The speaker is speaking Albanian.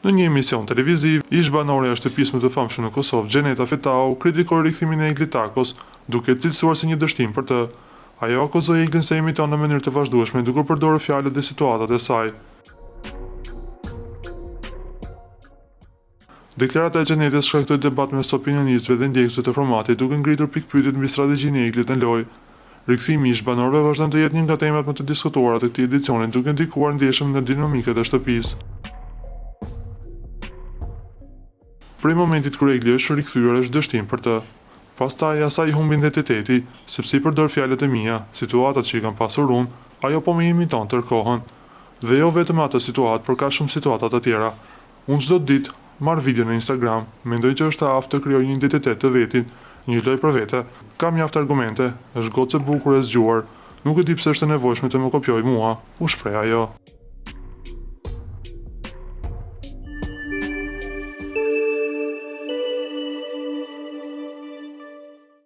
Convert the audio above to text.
Në një emision televiziv, ish-banorja e shtëpisë më të famshme në Kosovë, Xheneta Fetahu, kritikoi rikthimin e Egli Takos, duke e cilësuar si një dështim për të. Ajo akuzoi Eglin se e imiton në mënyrë të vazhdueshme duke përdorur fjalët dhe situatat e saj. Deklarata e Xhenetës shkaktoi debat mes opinionistëve dhe ndjekësve të formatit, duke ngritur pikëpyetjet mbi strategjinë e Eglit në lojë. Rikthimi i ish-banorëve vazhdon të jetë një nga temat më të diskutuara të këtij edicioni, duke ndikuar ndjeshëm në dinamikët e shtëpisë. Prej momentit kur Egli është rikthyer është dështim për të. Pastaj, asaj i humb identiteti, sepse i përdor fjalët e mia, situatat që i kam pasur unë, ajo po më imiton tërë kohën. Dhe jo vetëm atë situatë, por ka shumë situata të tjera. Unë çdo ditë marr video në Instagram, mendoj që është e aftë të krijojë një identitet të vetin, një lojë për vete. Ka mjaft argumente, është gocë e bukur e zgjuar, nuk e di pse është e nevojshme të më kopjojë mua, u shpreh ajo.